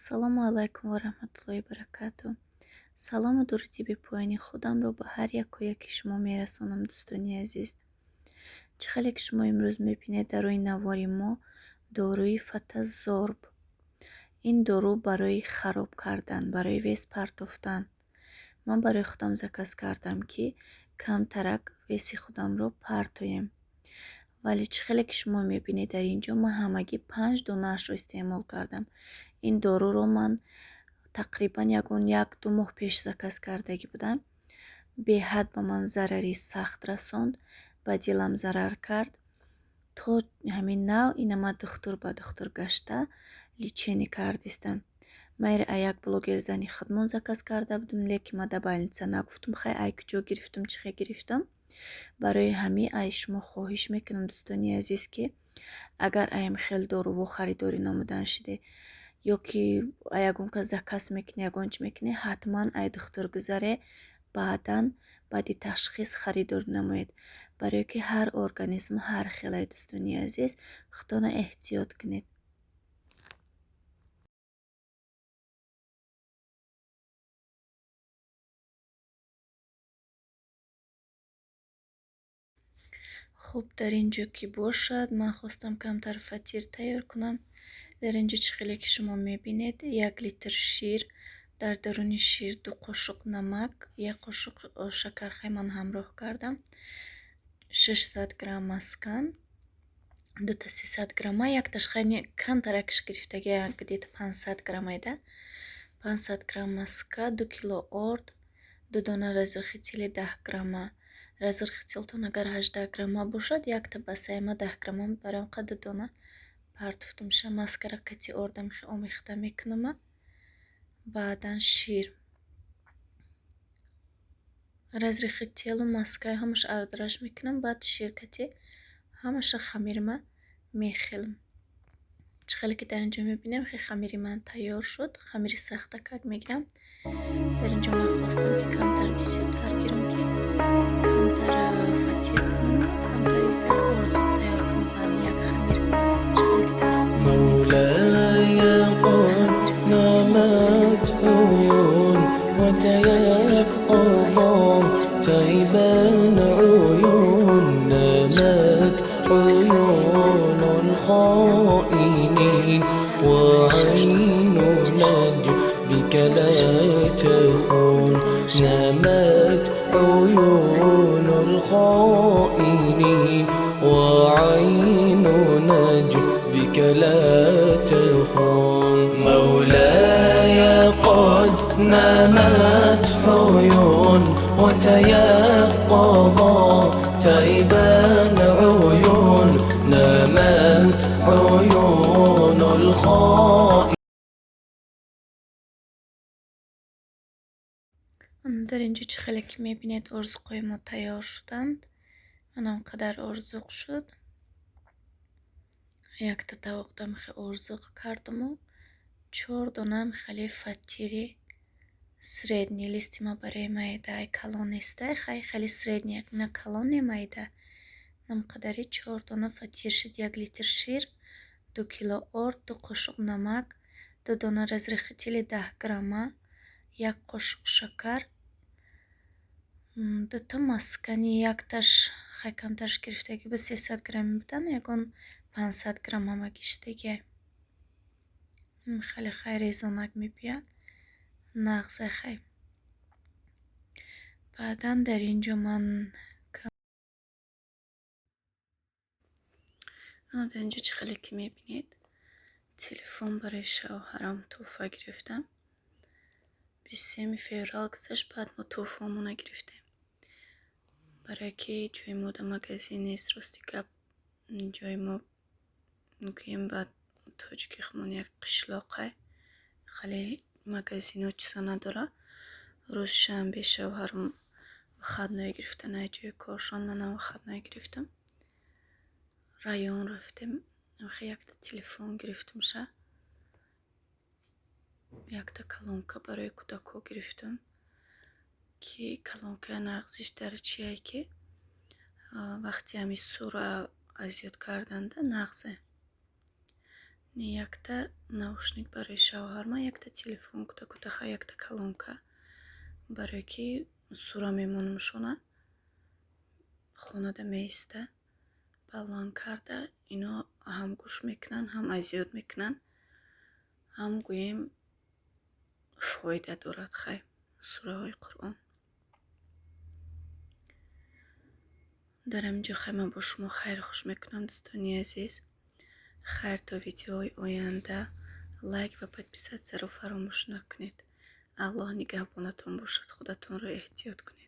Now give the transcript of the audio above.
Ассалому алайкум ва раҳматуллоҳи баракату. Салому дуруди бепоёни худамро ба ҳар яку яки шумо мерасонам, дӯстони азиз. Чӣ хеле ки шумо имрӯз мебинед дар рӯи навори мо доруи Фатазорб. Ин дору барои хароб кардан, барои вес партофтан. Ман барои худам заказ кардам, ки камтарак веси худамро партоем. Вале чӣ хеле ки шумо мебинед дар ин ҷо ман ҳамагӣ 5 донаашро истеъмол кардам. Ин доруро ман тақрибан ягон 1-2 моҳ пеш заказ кардагӣ будам. Беҳад ба ман зарари сахт расонд, ба дилам зарар кард. То ҳамин нав ина ман духтур ба духтур гашта лечение кардистам. Ман инро як блогерзани худмон заказ карда будам, лекин ман дар больница нагуфтум, хай ай куҷо гирифтум, чӣ хел гирифтум. Барои ҳамин ай шумо хоҳиш мекунам, дӯстони азиз, ки агар аям хел доруво харидорӣ намудан шиде ё ки ягон кас заказ мекунӣ, ягон чӣ мекунӣ, ҳатман ай духтур гузаре, баъдан баъди ташхис харидорӣ намоед. Барое ки ҳар организм ҳар хелай, дӯстони азиз, худтонро эҳтиёт кунед. Хуб, дар ин ҷо ки бошад, ман хостам камтар фатир тайёр кунам. Дар ин ҷо чӣ хеле ки шумо мебинед, 1 литр шир, дар даруни шир 2 қошуқ намак, 1 қошуқ шакархай ман ҳамроҳ кардам, 600 грамм маскан, дута 300 грамма, якташ хай камтаракш гирифтаги, где-то 500 грамм айда, 500 грамм маска, 2 кило орд, 2 дона разрыхлители 10 грамма. Разрыхлителтон агар 18 грамма бошад, якта басайма 10 грамма барам қа 2 дона партофтумша. Маскара кати ордам омехта мекунама. Баъдан шир. Разрыхлителу маскаи ҳамаш ардараш мекунам, баъд шир кати ҳамаша хамирма мехелам. Чӣ хеле ки дар ин ҷо мебинем, хе хамири ман тайёр шуд. Хамири сахтакак мегирам. Дар ин ҷо ман хостам, ки камтар бисёртар гирам, ки камтар фатир кунам, камтар дигар орзуқ тайёр кунам ба як хамир. Чӣ хеле ки дар مولاي قد نامت عيون وتيقظت تيبان عيون نامت عيون الخائنين وعين نجبك لا تخون نامت عيون الخائنين وعين نجبك لا تخون مولاي قد نامت عيون وتيقظت تيبان عيون نامت عيون الخائنين. Дар ин ҷо чӣ хеле ки мебинед, орзуқҳои мо тайёр шуданд. Манам қадар орзуқ шуд. Якта тавоқдам хе орзуқ кардаму 4 донам хеле фатири средний листи ма барои майда, ай калон нестай, хай хеле средний, на калон не майда. Нам қадари 4 дона фатир шуд, 1 литр шир, 2 кило орд, 2 қошуқ намак, 2 дона разрыхлители 10 грамма, 1 қошуқ шакар, дута маскани, якташ хай камтарш гирифтагӣ буд, 300 грамми будан, ягон 500 грамм ҳамагӣ шудагиай. Хеле хай резонак мебиёд, нағзе хай. Баъдан дар ин ҷо ман дар ин ҷо чӣ хеле ки мебинед, телефон барои шавҳарам тӯҳфа гирифтам. 23 феврал гузашт, баъд мо тӯҳфаомона гирифтем. Барое ки ҷои мо дар магазин нест, рости гап, ҷои мо гӯем ба тоҷики худмон як қишлоқай, хеле магазино чизо надора. Рӯзи шанбе шавҳарам выходной гирифтан ай ҷои коршон, манам выходной гирифтам. Район рафтем, якта телефон гирифтумша, якта колонка барои кӯдакҳо гирифтам, ки колонкаи нағзиш дар чие, ки вақти ҳамин сура азёд карданда нағзе. Якта наушник барои шавҳарма, якта телефон, кута кутаха, якта колонка, барое ки сура мемонамшона, хонада меиста, баланд карда ино ҳам гӯш мекунанд, ҳам азёд мекунанд, ҳам, гӯем, фоида дорад, хай, сураҳои Қуръон. Дар ҳамин ҷо, хай, ман бо шумо хайру хуш мекунам, дӯстони азиз. Хайр, то видеоҳои оянда. Лайк ва подписатсияро фаромӯш накунед. Аллоҳ нигаҳбонатон бошад, худатонро эҳтиёт кунед.